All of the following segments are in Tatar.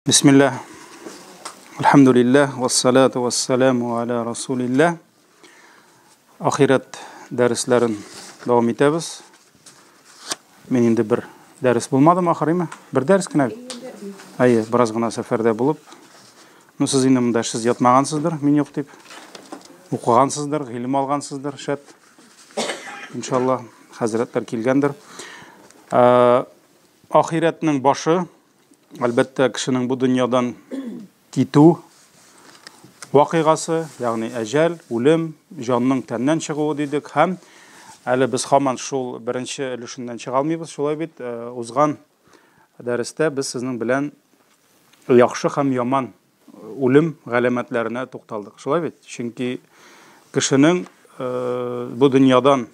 Бисмиллаһ, әлхәмдүлилләһ, вассалату вассаламу аля расулилләһ. Ахирәт дәресләрен дәвам итәбез. Мин инде бер дәрес булмадым ахырыймы? Бер дәрес кенә бит. Әйе, бераз гына сәфәрдә булып. Ну, сез инде монда эшсез ятмагансыздыр, мин юк дип. Укыгансыздыр, гыйлем алгансыздыр, шәт. Иншалла, хәзрәтләр килгәндер. Ахирәтнең башы Әлбәттә, кешенең бу дөньядан китү вакыйгасы, ягъни әҗәл, үлем, җанның тәннән чыгуы дидек һәм әле без һаман шул беренче өлешеннән чыга алмыйбыз, шулай бит, э, узган дәрестә без сезнең белән яхшы һәм яман үлем галәмәтләренә тукталдык. Шулай бит? Чөнки кешенең э, бу дөньядан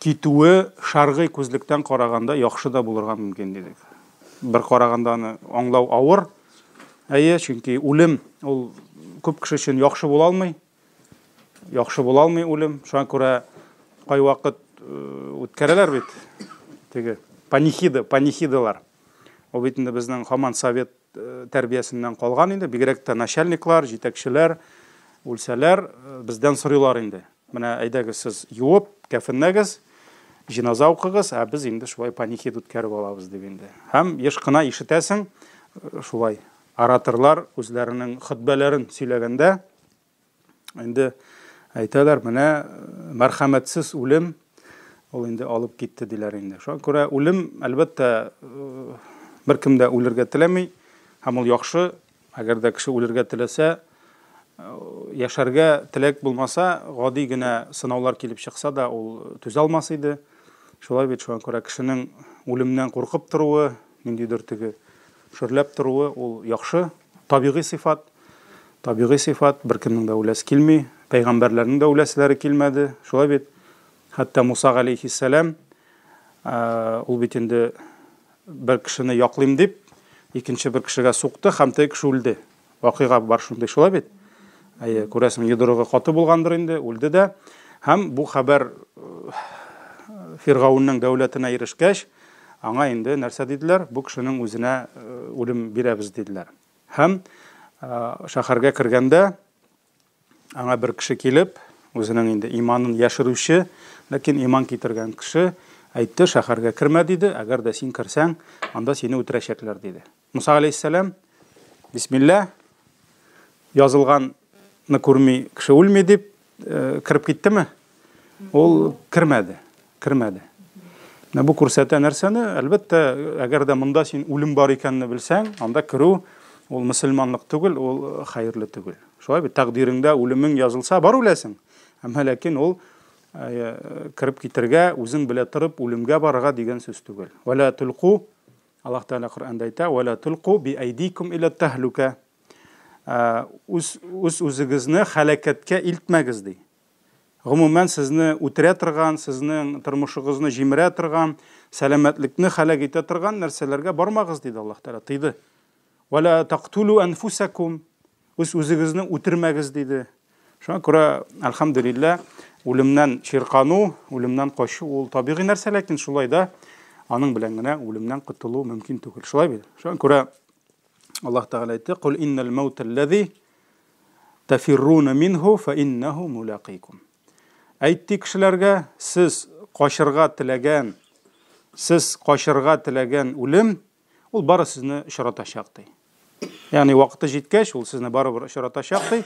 китүе шәргый күзлектән караганда яхшы да булырга мөмкин дидек. Бер караганда аны аңлау авыр. Әйе, чөнки үлем ул күп кеше өчен яхшы була алмый. Яхшы була алмый үлем. Шуңа күрә кайвакыт э, үткәрәләр бит теге панихида, панихидалар. Ул бит инде безнең һаман совет э, тәрбиясеннән калган инде, бигрәк тә начальниклар, җитәкчеләр үлсәләр, э, бездән сорыйлар инде. Менә әйдәгез сез юып, кәфенләгез, җиназа укыгыз, ә без инде шулай панихид үткәреп алабыз дип инде. Һәм еш кына ишетәсең э, шулай ораторлар үзләренең хөтбәләрен сөйләгәндә инде әйтәләр, менә э, мәрхәмәтсез үлем ул инде алып китте диләр инде. Шуңа күрә үлем, әлбәттә, э, беркем дә үлергә теләми һәм ул яхшы. Әгәр дә кеше үлергә теләсә, яшәргә теләк булмаса, гади генә сынаулар килеп чыкса да, ул түзә алмас иде. Шулай бит, шуңа күрә кешенең үлемнән куркып торуы, ниндидер теге шөрләп торуы, ул яхшы, табигый сыйфат. Табигый сыйфат, беркемнең дә үләсе килми, пәйгамбәрләрнең дә үләселәре килмәде. Шулай бит, хәтта Муса галәйһиссәлам, ул бит инде бер кешене яклыйм дип, икенче бер кешегә сукты һәм теге кеше үлде. Вакыйга бар шундый, шулай бит? Әйе, күрәсең, йодрыгы каты булгандыр инде, үлде дә. Һәм бу хәбәр э, Фиргаунның дәүләтенә ирешкәч, аңа инде нәрсә диделәр? Бу кешенең үзенә э, үлем бирәбез диделәр. Һәм э, шәһәргә кергәндә Аңа бер кеше килеп, үзенең инде иманын яшерүче, ләкин иман китергән кеше әйтте, шәһәргә кермә, диде, әгәр дә син керсәң, анда сине үтерәчәкләр, диде. Муса алейһиссәлам, бисмилла, язылганны күрми кеше үлми дип, э, кереп киттеме? Ул кермәде, кермәде. Менә бу күрсәтә нәрсәне? Әлбәттә, әгәр дә монда син үлем бар икәнне белсәң, анда керү ул мөселманлык түгел, ул хәерле түгел. Шулай бит, тәкъдиреңдә үлемең язылса, бар үләсең. Әмма ләкин ул э, кереп китергә, үзең белә торып үлемгә барырга дигән сүз түгел. Вәлә тулку, Аллаһ Тәгалә Коръәндә әйтә, вәлә тулку би әйдикум иля тәһлүкә. Э, үз үз үзегезне хәләкәткә илтмәгез ди. Гомумән, сезне үтерә торган, сезнең тормышыгызны җимерә торган, сәламәтлекне һәлак итә торган нәрсәләргә бармагыз, диде Аллаһ Тәгалә, тыйды. Ва ла тактулу анфусакум, үз үзегезне үтермәгез, диде. Шуңа күрә, әлхәмдүлилләһ, үлемнән чиркану, үлемнән качу ул табигый нәрсә, ләкин шулай да аның белән генә үлемнән котылу мөмкин түгел. Шулай бит? Шуңа күрә Аллаһ Тәгалә әйтте: "Кул иннал мауталлази Тәфирруна минһу фә иннәһу мулякыйкум. Әйт ди кешеләргә, сез качырга теләгән, сез качырга теләгән үлем, ул бары сезне очратачак ди. Ягъни вакыты җиткәч, ул сезне барыбер очратачак ди.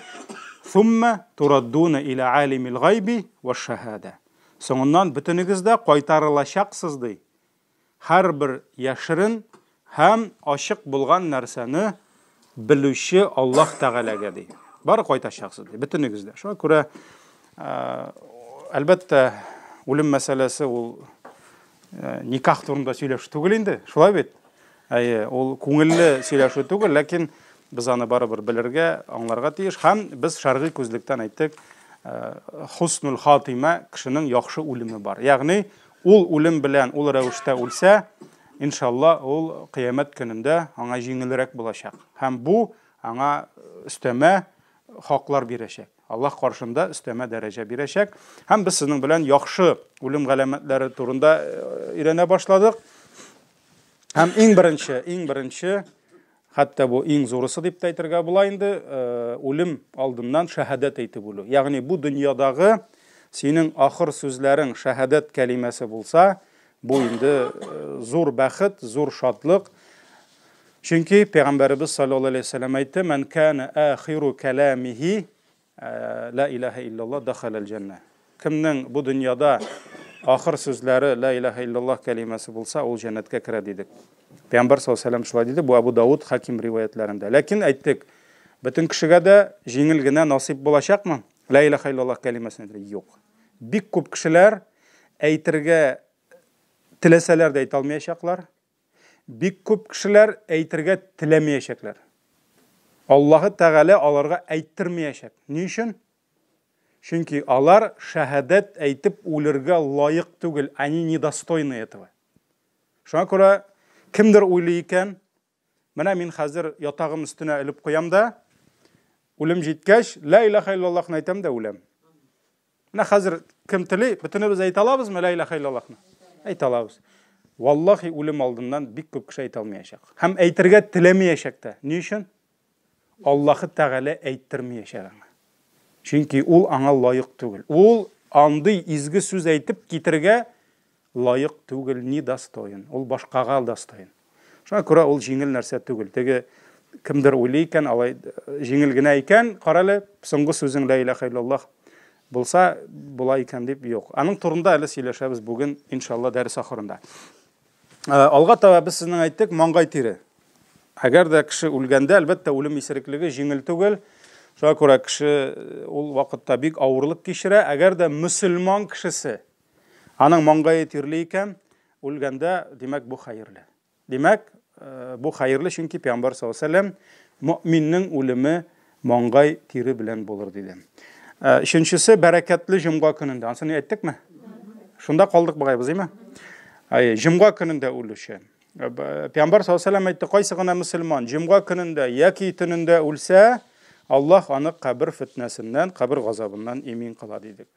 Сумма тураддуна иля алимил гайби ва шахада. Соңыннан бөтенегез дә кайтарылачаксыз ди. Һәрбер яшерен һәм ачык булган нәрсәне белүче Аллаһ Тәгаләгә ди. Бары кайтачаксыз ди, бөтенегез дә. Шуңа күрә, әлбәттә, үлем мәсьәләсе ул никах турында сөйләшү түгел инде, шулай бит? Әйе, ул күңелле сөйләшү түгел, ләкин без аны барыбер белергә, аңларга тиеш. Һәм без шәргый күзлектән әйттек, хуснул хатима, кешенең яхшы үлеме бар. Ягъни Ул үлем белән ул рәвештә үлсә, иншалла, ул кыямәт көнендә аңа җиңелрәк булачак. Һәм бу аңа өстәмә хаклар бирәчәк. Аллаһ каршында өстәмә дәрәҗә бирәчәк. Һәм без сезнең белән яхшы үлем галәмәтләре турында э, өйрәнә башладык. Һәм иң беренче, иң беренче Хәтта бу иң зурысы дип тә әйтергә була инде, үлем алдыннан шәһадәт әйтеп үлү. Ягъни бу дөньядагы синең ахыр сүзләрең шәһадәт кәлимәсе булса, бу инде зур бәхет, зур шатлык. Чөнки Пәйгамбәребез саллаллаһу алейһи ва сәлләм әйтте: "Ман кана ахиру кәламихи Ла илаһа иллаллаһ дахалал җәннә. Кемнең бу дөньяда ахыр сүзләре ла илаһа иллаллаһ кәлимәсе булса, ул җәннәткә керә дидек. Пәйгамбәр саллаллаһу алейһи шулай диде, бу Абу Дауд Хаким риваятләрендә. Ләкин әйттек, бөтен кешегә дә җиңел генә насыйп булачакмы? Ла илаһа иллаллаһ кәлимәсен әйтергә? Юк. Бик күп кешеләр әйтергә теләсәләр дә әйтә алмаячаклар. Бик күп кешеләр әйтергә теләмәячәкләр. Аллаһы Тәгалә аларга әйттермәячәк. Ни өчен? Чөнки алар шәһадәт әйтеп үлергә лаек түгел, они недостойны этого. Шуңа күрә кемдер уйлый икән, менә мин хәзер ятагым өстенә элеп куям да, үлем җиткәч, ла илаха иллаллахны әйтәм дә үләм. Менә хәзер кем тели, бөтенебез әйтә алабызмы ла илаха иллаллахны? Әйтә алабыз. Валлахи үлем алдыннан бик күп кеше әйтә алмаячак. Һәм әйтергә теләмәячәк тә. Ни өчен? Аллаһы Тәгалә әйттермәячәк аңа. Чөнки ул аңа лаек түгел. Ул андый изге сүз әйтеп китергә лаек түгел, недостоин. Ул башкага достоин. Шуңа күрә ул җиңел нәрсә түгел. Теге кемдер уйлый икән, алай җиңел генә икән, карале, соңгы сүзең ла илаха иллаллаһ булса, була икән дип, юк. Аның турында әле сөйләшәбез бүген, иншалла, дәрес ахырында. Алга таба без сезнең әйттек, маңгай тире. Әгәр дә кеше үлгәндә, әлбәттә, үлем исереклеге җиңел түгел. Шуңа күрә кеше ул вакытта бик авырлык кичерә. Әгәр дә мөселман кешесе Аның маңгае тирле икән, үлгәндә, димәк, бу хәерле. Димәк, э, бу хәерле, чөнки Пәйгамбәр саллаллаһу алейһи вәсәлләм мөэминнең үлеме маңгай тире белән булыр диде. Э, өченчесе бәрәкәтле җомга көнендә. Ансын әйттекме? Шунда калдык бугай без, әйме? Әйе, җомга көнендә үлүче. Э, Пәйгамбәр саллаллаһу алейһи вәсәлләм әйтте, кайсы гына мөселман җомга көнендә яки төнендә үлсә, Аллаһ аны кабер фитнәсеннән, кабер газабыннан имин кыла дидек.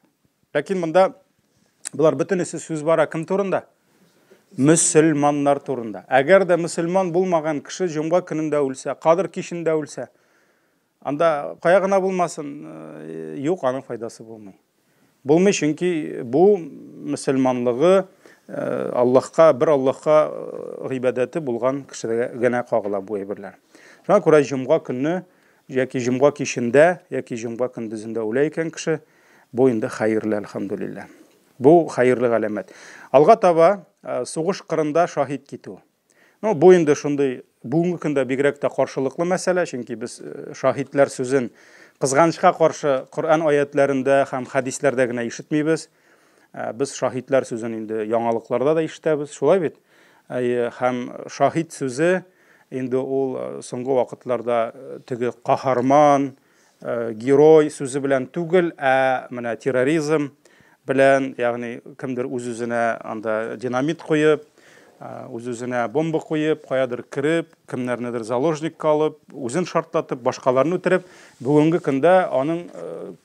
Ләкин монда болар бөтенесе сүз бара кем турында? Мөселманнар турында. Әгәр дә мөселман булмаган кеше җомга көнендә үлсә, кадр кичендә үлсә, анда кая гына булмасын, э, юк, аның файдасы булмый. Булмый, чөнки бу мөселманлыгы э, Аллаһка, бер Аллаһка э, гыйбадәте булган кешегә генә кагыла бу әйберләр. Шуңа күрә җомга көнне яки җомга кичендә, яки җомга көндезендә үлә икән кеше, бу инде хәерле, әлхәмдүлилләһ. Бу хәерле галәмәт. Алга таба э, сугыш кырында шаһит китү. Ну, бу инде шундый бүгенге көндә бигрәк тә каршылыклы мәсьәлә, чөнки без э, шаһитләр сүзен кызганычка каршы Коръән аятләрендә һәм хәдисләрдә генә ишетмибез. Э, без шаһитләр сүзен инде яңалыкларда да ишетәбез, шулай бит? Әйе, һәм шаһит сүзе инде ул соңгы вакытларда теге каһарман, герой сүзе белән түгел, ә менә терроризм белән, ягъни кемдер үз-үзенә анда динамит куеп, үз-үзенә бомба куеп, каядыр кереп, кемнәрнедер заложникка алып, үзен шартлатып, башкаларны үтереп, бүгенге көндә аның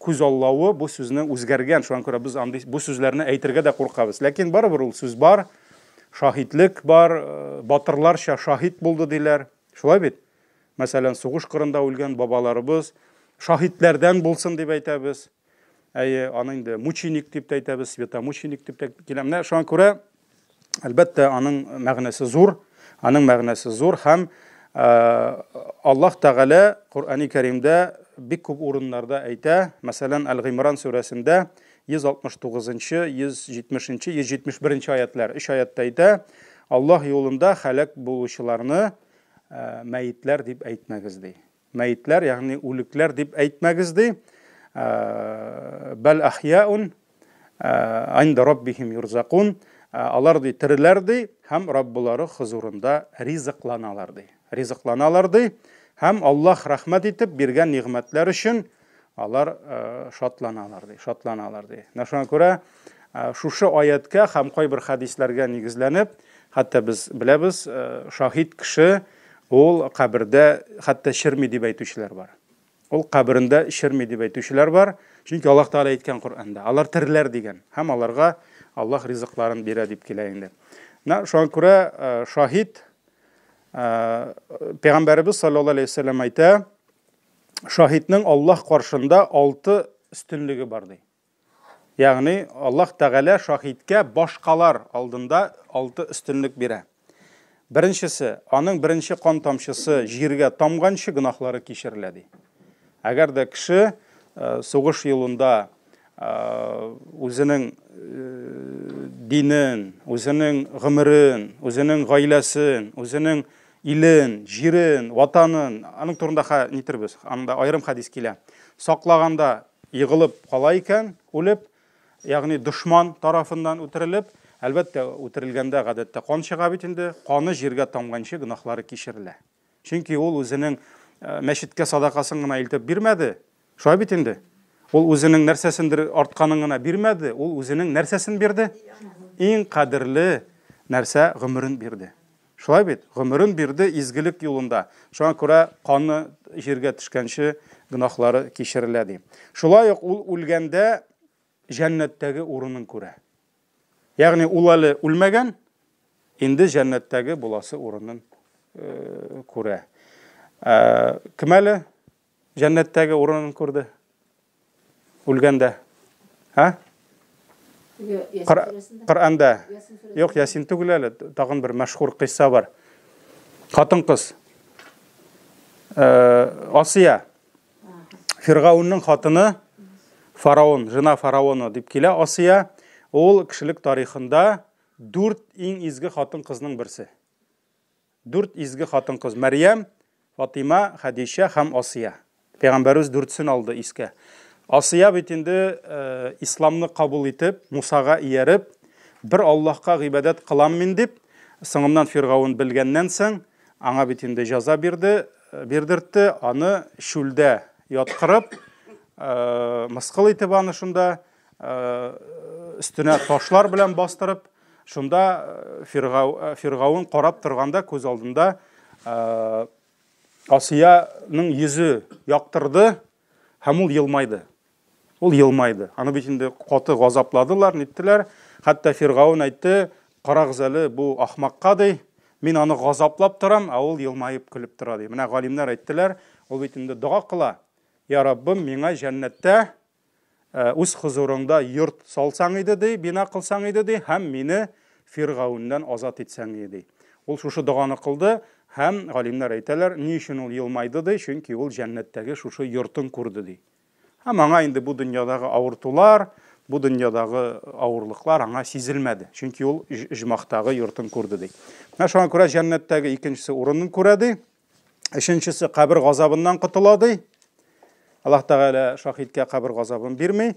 күз аллавы бу сүзне үзгәргән. Шуңа күрә без андый бу сүзләрне әйтергә дә куркабыз. Ләкин барыбер ул сүз бар, шаһитлек бар, батырларча шаһит булды диләр. Шулай бит? Мәсәлән, сугыш кырында үлгән бабаларыбыз шаһитләрдән булсын дип әйтәбез. Әйе, аны инде мученик дип тә әйтәбез, светомученик дип тә килә. Менә шуңа күрә, әлбәттә, аның мәгънәсе зур, аның мәгънәсе зур һәм э, Аллаһ Тәгалә Коръәни Кәримдә бик күп урыннарда әйтә, мәсәлән, Әл-Гыймран сүрәсендә 169-нчы, 170-нче, 171-нче аятлар, өч аятта әйтә, Аллаһ юлында һәлак булучыларны мәетләр дип әйтмәгез ди. Мәетләр, ягъни үлекләр дип әйтмәгез ди. Бәл ахьяун инда раббихим юрзакун. Алар ди тереләр ди һәм Раббылары хозурында ризыкланалар ди. Ризыкланалар ди һәм Аллаһ рәхмәт итеп биргән нигъмәтләр өчен алар шатланалар ди, шатланалар ди. Менә шуңа күрә шушы аяткә һәм кайбер хәдисләргә нигезләнеп, хәтта без беләбез, шаһит кеше ул кабердә хәтта черми дип әйтүчеләр бар. Ул каберендә черми дип әйтүчеләр бар, чөнки Аллаһ Тәгалә әйткән Коръәндә, алар тереләр дигән һәм аларга Аллаһ ризыкларын бирә дип килә инде. Менә шуңа күрә шаһит Пәйгамбәребез саллаллаһу алейһи вәсәлләм әйтә, шаһитның Аллаһ каршында алты өстенлеге бар ди. Ягъни Аллаһ Тәгалә шаһиткә башкалар алдында алты өстенлек бирә. Беренчесе, аның беренче кан тамчысы җиргә тамганчы гөнаһлары кичерелә ди. Әгәр дә кеше сугыш юлында үзенең динен, үзенең гомерен, үзенең гаиләсен, үзенең илен, җирен, ватанын, аның турында ха нитербез, анда аерым хәдис килә. Саклаганда егылып кала икән, үлеп, ягъни дошман тарафыннан үтерелеп, әлбәттә, үтерелгәндә гадәттә кан чыга бит инде, каны җиргә тамганчы гөнаһлары кичерелә. Чөнки ул үзенең мәчеткә садакасын гына илтеп бирмәде. Шулай бит инде. Ул үзенең нәрсәсендер артканын гына бирмәде, ул үзенең нәрсәсен бирде? Иң кадерле нәрсә гомерен бирде. Шулай бит? Гомерен бирде изгелек юлында. Шуңа күрә каны җиргә төшкәнче гөнаһлары кичерелә ди. Шулай ук ул үлгәндә җәннәттәге урынын күрә. Ягъни ул әле үлмәгән, инде җәннәттәге буласы урынын күрә. Кем әле җәннәттәге урынын күрде? Үлгәндә. Һа? Коръәндә. Юк, Ясин түгел әле, тагын бер мәшһүр кыйсса бар. Хатын-кыз. Асия. Фиргаунның хатыны фараон, жена фараона дип килә Асия. Ул кешелек тарихында дүрт иң изге хатын-кызның берсе. Дүрт изге хатын-кыз Мәрьям, Фатима, Хәдичә һәм Асия. Пәйгамбәребез дүртсен алды искә. Асия бит инде э, исламны кабул итеп, Мусага ияреп, бер Аллаһка гыйбадәт кылам мин дип, соңыннан Фиргаун белгәннән соң, Аңа бит инде җәза бирде, бирдертте, аны чүлдә яткырып, мыскыл итеп аны шунда өстенә ташлар белән бастырып, шунда Фиргаун карап торганда күз алдында Асияның йөзе яктырды һәм ул елмайды. Ул елмайды. Аны бит инде каты газапладылар, ниттеләр. Хәтта Фиргаун әйтте, карагыз әле бу ахмакка ди, мин аны газаплап торам, ә ул елмаеп көлеп тора ди. Менә галимнәр әйттеләр, ул бит инде дога кыла. Я Раббым, миңа җәннәттә э, үз хозурыңда йорт салсаң иде ди, бина кылсаң иде ди, һәм мине Фиргауннан азат итсәң иде ди. Ул шушы доганы кылды һәм галимнәр әйтәләр, ни өчен ул елмайды ди, чөнки ул җәннәттәге шушы йортын күрде ди. Һәм аңа инде бу дөньядагы авыртулар, бу дөньядагы авырлыклар аңа сизелмәде. Чөнки ул оҗмахтагы йортын күрде ди. Менә шуңа күрә җәннәттәге икенчесе урынын күрә ди. Өченчесе кабер газабыннан котыла ди. Аллаһ Тәгалә шаһиткә кабер газабын бирми.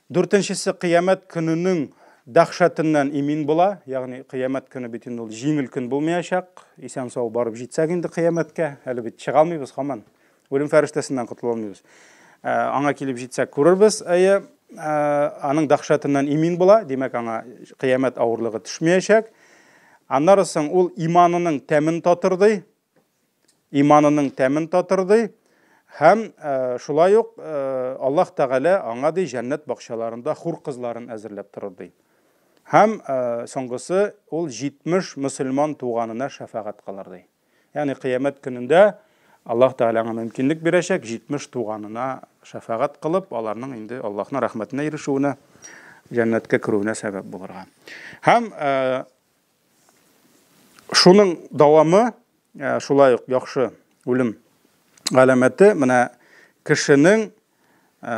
Дүртенчесе кыямәт көненең дәһшәтеннән имин була, ягъни кыямәт көне бит инде ул җиңел көн булмаячак. Исән-сау барып җитсәк инде кыямәткә, әле бит чыга алмыйбыз һаман. Үлем фәрештәсеннән котыла алмыйбыз. Ә, аңа килеп җитсәк күрербез, әйе, ә, аның дәһшәтеннән имин була, димәк, аңа кыямәт авырлыгы төшмәячәк. Аннары соң ул иманының тәмен татыр ди. Иманының тәмен татыр ди. Һәм ә, шулай ук ә, Аллаһ Тәгалә аңа ди җәннәт бакчаларында хур кызларын әзерләп торыр ди. Һәм ә, соңгысы ул 70 мөселман туганына шәфәгать кылыр ди. Ягъни кыямәт көнендә Аллаһ Тәгалә аңа мөмкинлек бирәчәк 70 туганына шәфәгать кылып, аларның инде Аллаһның рәхмәтенә ирешүенә, җәннәткә керүенә сәбәп булырга. Һәм э, шуның дәвамы э, шулай ук яхшы үлем галәмәте менә кешенең э,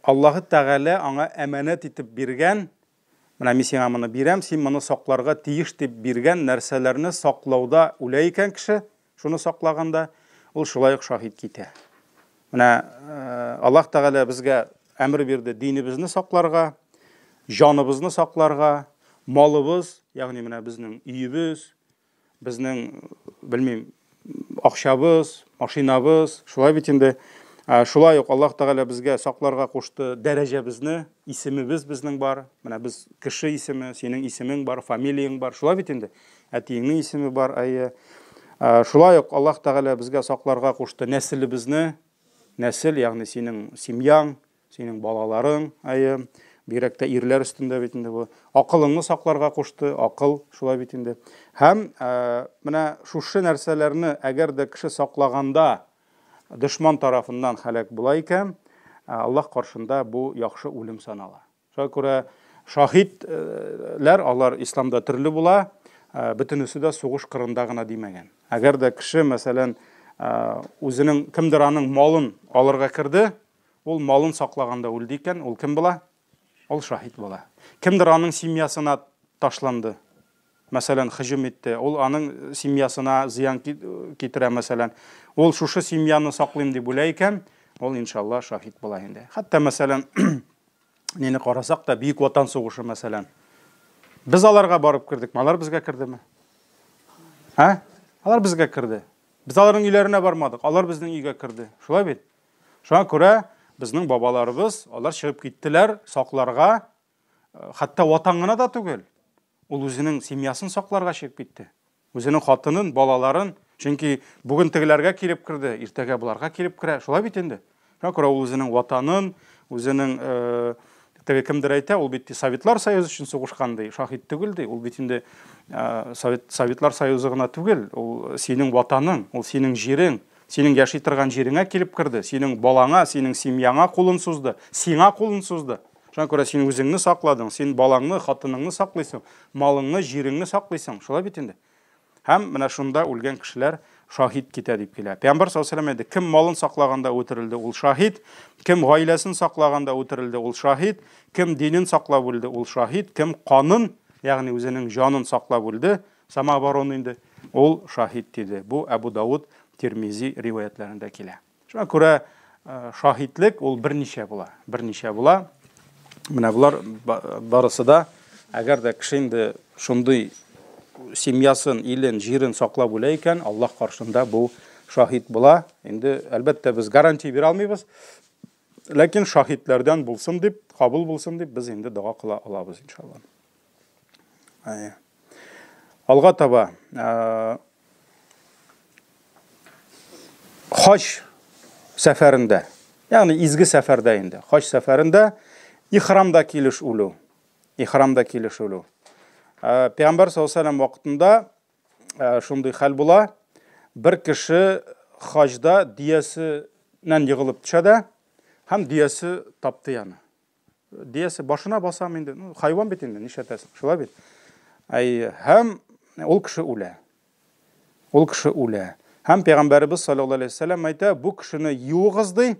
Аллаһы Тәгалә аңа әманәт итеп биргән Менә мин сиңа моны бирәм, син моны сакларга тиеш дип биргән нәрсәләрне саклауда үлә икән кеше, шуны саклаганда, ул шулай ук шаһит китә. Менә э, Аллаһ Тәгалә безгә әмер бирде динебезне сакларга, җаныбызны сакларга, малыбыз, ягъни менә безнең өебез, Безнең, белмим, акчабыз, машинабыз, шулай бит инде. Шулай ук Аллаһ Тәгалә безгә сакларга кушты дәрәҗәбезне, исемебез безнең бар. Менә без кеше исеме, синең исемең бар, фамилияң бар, шулай бит инде. Әтиеңнең исеме бар, әйе. Шулай ук Аллаһ Тәгалә безгә сакларга кушты нәселебезне, нәсел, ягъни синең семьяң, Синең балаларың, әйе. Бигрәк тә ирләр өстендә бит инде бу. Акылыңны сакларга кушты, акыл шулай бит инде. Һәм менә шушы нәрсәләрне әгәр дә кеше саклаганда дошман тарафыннан һәлак була икән, Аллаһ каршында бу яхшы үлем санала. Шуңа күрә шаһитләр, алар исламда төрле була, бөтенесе дә сугыш кырында гына димәгән. Әгәр дә кеше, мәсәлән, үзенең кемдер аның малын алырга керде, ул малын саклаганда үлде икән, ул кем була? Ул шаһит була. Кемдер аның семьясына ташланды, мәсәлән, һөҗүм итте, ул аның семьясына зыян китерә, мәсәлән, ул шушы семьяны саклыйм дип үлә икән, ул иншалла шаһит була инде. Хәтта, мәсәлән, нине карасак та, Бөек Ватан сугышы, мәсәлән, без аларга барып кердекме, алар безгә кердеме? Ә? Алар безгә керде. Без аларның өйләренә бармадык, алар безнең өйгә керде. Шулай бит? Шуңа күрә безнең бабаларыбыз, алар чыгып киттеләр сакларга, хәтта ватан гына да түгел, ул үзенең семьясын сакларга чыгып китте. Үзенең хатынын, балаларын, чөнки бүген тегеләргә килеп керде, иртәгә боларга килеп керә. Шулай бит инде. Шуңа күрә ул үзенең ватанын, үзенең теге кемдер әйтә, ул бит Советлар Союзы өчен сугышкан ди, шаһит түгел ди. Ул бит инде Советлар Союзы гына түгел, ул синең ватаның, ул синең җирең, синең яши торган җиреңә килеп керде, синең балаңа, синең семьяңа кулын сузды, сиңа кулын сузды. Шуңа күрә син үзеңне сакладың, син балаңны, хатыныңны саклыйсың, малыңны, җиреңне саклыйсың. Шулай бит инде. Һәм менә шунда үлгән кешеләр шаһит китә дип килә. Пәйгамбәр саллаллаһу алейһи ва кем малын саклаганда үтерелде, ул шаһит, кем гаиләсен саклаганда үтерелде, ул шаһит, кем динен саклап үлде, ул шаһит, кем канын, ягъни үзенең җанын саклап үлде, самооборона инде, ул шаһит диде. Бу Әбу Давыд, Тирмизи риваятләрендә килә. Шуңа күрә шаһитлек ул берничә була. Берничә була. Менә болар барысы да, әгәр дә кеше инде шундый семьясын, илен, җирен саклап үлә икән, Аллаһ каршында бу шаһит була. Инде, әлбәттә, без гарантия бирә алмыйбыз. Ләкин шаһитләрдән булсын дип, кабул булсын дип, без инде дога кыла алабыз, иншалла. Алга таба хаҗ сәфәрендә, ягъни изге сәфәрдә инде, хаҗ сәфәрендә ихрамда килеш үлү. Ихрамда килеш үлү. Пәйгамбәр саллаллаһу алейһи вакытында шундый хәл була. Бер кеше хаҗда дөясеннән егылып төшә дә һәм дөясе тапты аны. Диясе башына басам инде. Ну, хайван бит инде, нишләтәсең? Шулай бит. Әй, һәм ул кеше үлә. Ул кеше үлә. Һәм пәйгамбәребез саллаллаһу алейһи вәсәлләм әйтә, бу кешене юыгыз ди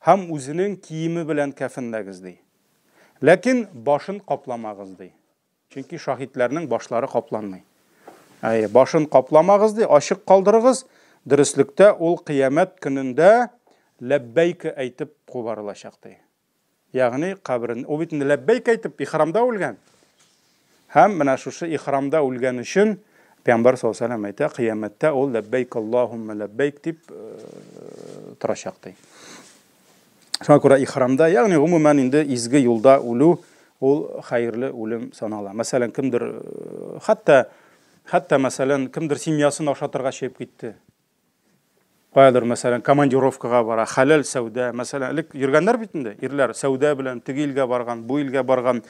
һәм үзенең киеме белән кәфенләгез ди. Ләкин башын капламагыз ди. Чөнки шаһитләрнең башлары капланмый. Әйе, башын капламагыз ди, ачык калдырыгыз. Дөреслектә ул кыямәт көнендә ләббәйк әйтеп кубарылачак ди. Ягъни каберен, ул бит инде ләббәйк әйтеп ихрамда үлгән. Һәм менә шушы ихрамда үлгән өчен Пәйгамбәр саллаллаһу алейһи ва әйтә, кыямәттә ул ләббәйк Аллаһумма ләббәйк дип э, торачак ди. Шуңа күрә ихрамда, ягъни гомумән инде изге юлда үлү ул хәерле үлем санала. Мәсәлән, кемдер э, хәтта хәтта мәсәлән, кемдер семьясын ашатырга чыгып китте. Каядыр, мәсәлән, командировкага бара, хәләл сәүдә, мәсәлән, элек йөргәннәр бит инде, ирләр сәүдә белән теге илгә барган, бу илгә барган,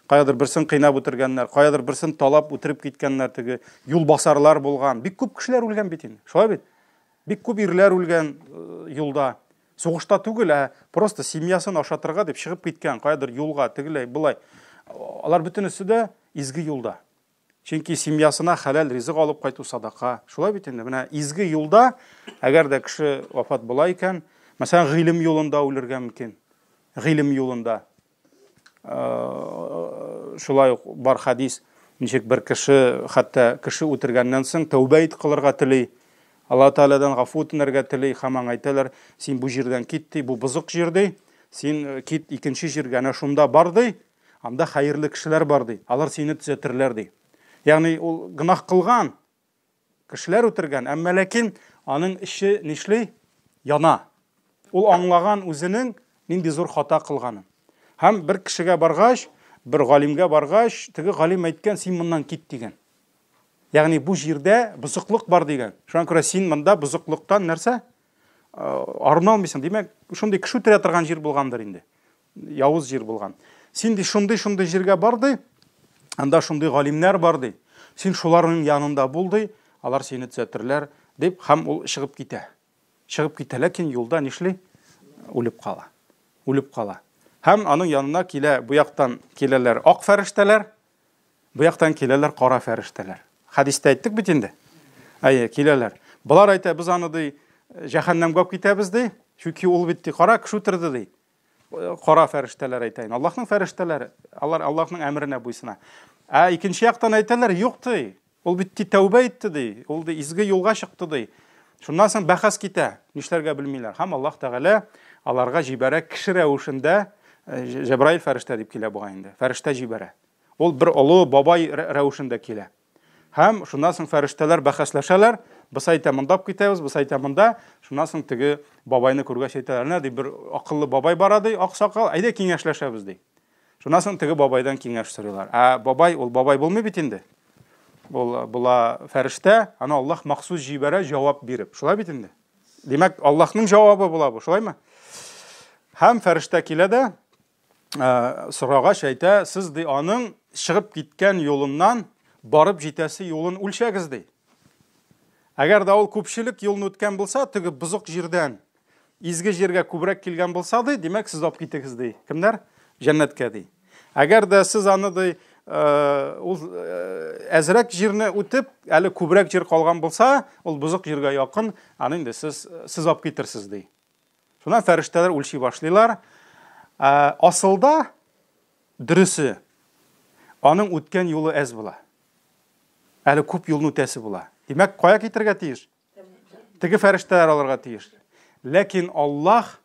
каядыр берсен кыйнап үтергәннәр, каядыр берсен талап үтереп киткәннәр, теге юлбасарлар булган. Бик күп кешеләр үлгән бит инде. Шулай бит? Бик күп ирләр үлгән э, юлда. Сугышта түгел, ә просто семьясын ашатырга дип чыгып киткән, каядыр юлга, тегеләй, болай. Алар бөтенесе дә изге юлда. Чөнки семьясына хәләл ризык алып кайту садака. Шулай бит инде. Менә изге юлда, әгәр дә кеше вафат була икән, мәсәлән, гыйлем юлында үлергә мөмкин. Гыйлем юлында. Э, шулай ук бар хадис, ничек бер кеше хәтта кеше үтергәннән соң тәүбә ит кылырга тели. Аллаһ Тәгаләдән гафу үтенергә тели һәм аңа әйтәләр, син бу җирдән кит ди, бу бозык җир ди. Син э, кит икенче җиргә, әнә шунда бар ди. Анда хәерле кешеләр бар, ди. Алар сине төзәтерләр, ди. Ягъни ул гөнаһ кылган, кешеләр үтергән, әмма ләкин аның эче нишли? Яна. Ул аңлаган үзенең нинди зур хата кылганын. Һәм бер кешегә баргач, бер галимгә баргач, теге галим әйткән, син моннан кит дигән. Ягъни бу җирдә бозыклык бар дигән. Шуңа күрә син монда бозыклыктан нәрсә? Арына алмыйсың. Димәк, шундый кеше үтерә торган җир булгандыр инде. Явыз җир булган. Син ди шундый-шундый җиргә бар ди, анда шундый галимнәр бар ди. Син шуларның янында бул ди, алар сине төзәтерләр дип һәм ул чыгып китә. Чыгып китә, ләкин юлда нишли? Үлеп кала. Үлеп кала. Һәм аның янына килә, бу яктан киләләр ак фәрештәләр, бу яктан киләләр кара фәрештәләр. Хәдистә әйттек бит инде. Әйе, киләләр. Болар әйтә, без аны ди, җәһәннәмгә алып китәбез ди, чөнки ул бит ди, кара кеше үтерде ди. Кара фәрештәләр әйтә инде. Аллаһның фәрештәләре, алар Аллаһның әмеренә буйсына. Ә икенче яктан әйтәләр, юк ди, Ул бит ди тәүбә итте ди, ул ди изге юлга чыкты ди. Шуннан соң бәхәс китә, нишләргә белмиләр. Һәм Аллаһ Тәгалә аларга җибәрә кеше рәвешендә, э, Җәбраил фәрештә дип килә бугай инде. Фәрештә җибәрә. Ул бер олы бабай рәвешендә килә. Һәм шуннан соң фәрештәләр бәхәсләшәләр. Бысы әйтә монда китәбез, бысы әйтә монда. Шуннан соң теге бабайны күргәч әйтәләр, менә ди бер акыллы бабай бара ди, аксакал, әйдә киңәшләшәбез ди. Шуннан соң теге бабайдан киңәш сорыйлар. Ә бабай ул бабай булмый бит инде. Ул була фәрештә, аны Аллаһ махсус җибәрә җавап биреп. Шулай бит инде. Димәк, Аллаһның җавабы була бу, шулаймы? Һәм фәрештә килә дә сорагач әйтә, сез ди аның чыгып киткән юлыннан барып җитәсе юлын үлчәгез ди. Әгәр дә ул күпчелек юлны үткән булса, теге бозык җирдән Изге җиргә күбрәк килгән булса, ди, димәк, сез алып китегез, ди. Кемнәр? Җәннәткә, ди. Әгәр дә сез аны, ди, э, ул э, әзрәк җирне үтеп, әле күбрәк җир калган булса, ул бозык җиргә якын, аны инде сез сез алып китерсез, ди. Шуннан фәрештәләр үлчи башлыйлар. Э, асылда дөресе, аның үткән юлы әз була. Әле күп юлны үтәсе була. Димәк, кая китергә тиеш? Теге фәрештәләр алырга тиеш. Ләкин Аллаһ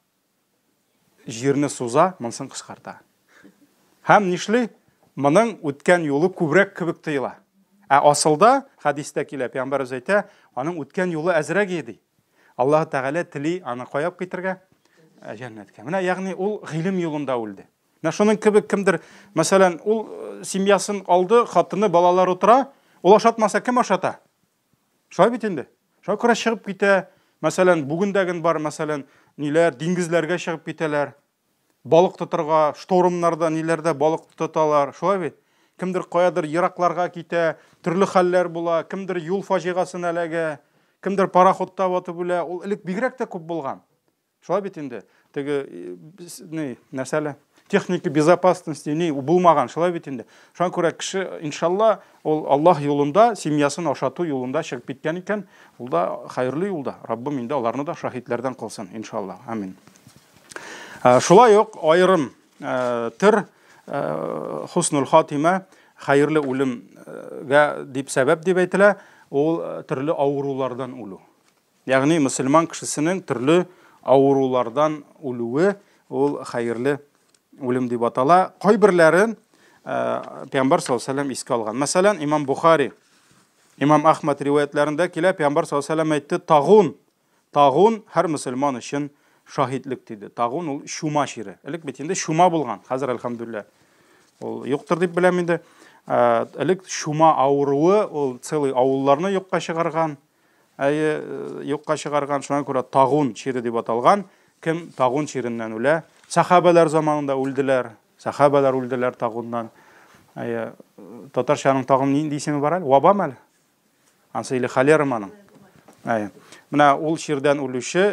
җирне суза, монысын кыскарта. Һәм нишли? Моның үткән юлы күбрәк кебек тоела. Ә асылда, хәдистә килә, пәйгамбәребез әйтә, аның үткән юлы әзрәк иде. Аллаһ Тәгалә тели аны кая алып китергә? Ә, җәннәткә. Менә ягъни ул гыйлем юлында үлде. Менә шуның кебек кемдер, мәсәлән, ул э, семьясын алды, хатыны, балалар утыра, ул ашатмаса кем ашата? Шулай бит инде. Шуңа күрә чыгып китә. Мәсәлән, бүген дә бар, мәсәлән, ниләр, диңгезләргә чыгып китәләр. Балык тотырга, штормнарда, ниләрдә балык тоталар. Шулай бит. Кемдер каядыр еракларга китә, төрле хәлләр була, кемдер юл фаҗигасына эләгә, кемдер пароходта батып үлә. Ул элек бигрәк тә күп булган. Шулай бит инде. Теге ни, нәрсә әле? Техника безопасности ни булмаган, шулай бит инде. Шуңа күрә кеше, иншалла, ул Аллаһ юлында, семьясын ашату юлында чыгып киткән икән, ул да хәерле юлда. Раббым инде аларны да шаһитләрдән кылсын, иншалла. Амин. Шулай ук аерым төр хуснул хатима, хәерле үлемгә дип сәбәп дип әйтелә, ул төрле авырулардан үлү. Ягъни мөселман кешесенең төрле авырулардан үлүе ул хәерле үлем дип атала. Кайберләрен Пәйгамбәр саллаллаһу алейһи искә алган. Мәсәлән, Имам Бухари, Имам Ахмад риваятләрендә килә, Пәйгамбәр саллаллаһу алейһи әйтте, тагун, тагун һәр мөселман өчен шаһитлек диде. Тагун ул чума чире. Элек бит инде чума булган. Хәзер әлхәмдүлилләһ ул юктыр дип беләм инде. Элек чума авыруы ул целый авылларны юкка чыгарган. Әйе, юкка чыгарган, шуңа күрә тагун чире дип аталган. Кем тагун чиреннән үлә? Сахабәләр заманында үлделәр. Сахабәләр үлделәр тагуннан. Әйе, татарчаның тагын нинди исеме бар әле? Вабамы әле? Ансы или холера аның? Әйе. Менә ул чирдән үлүче,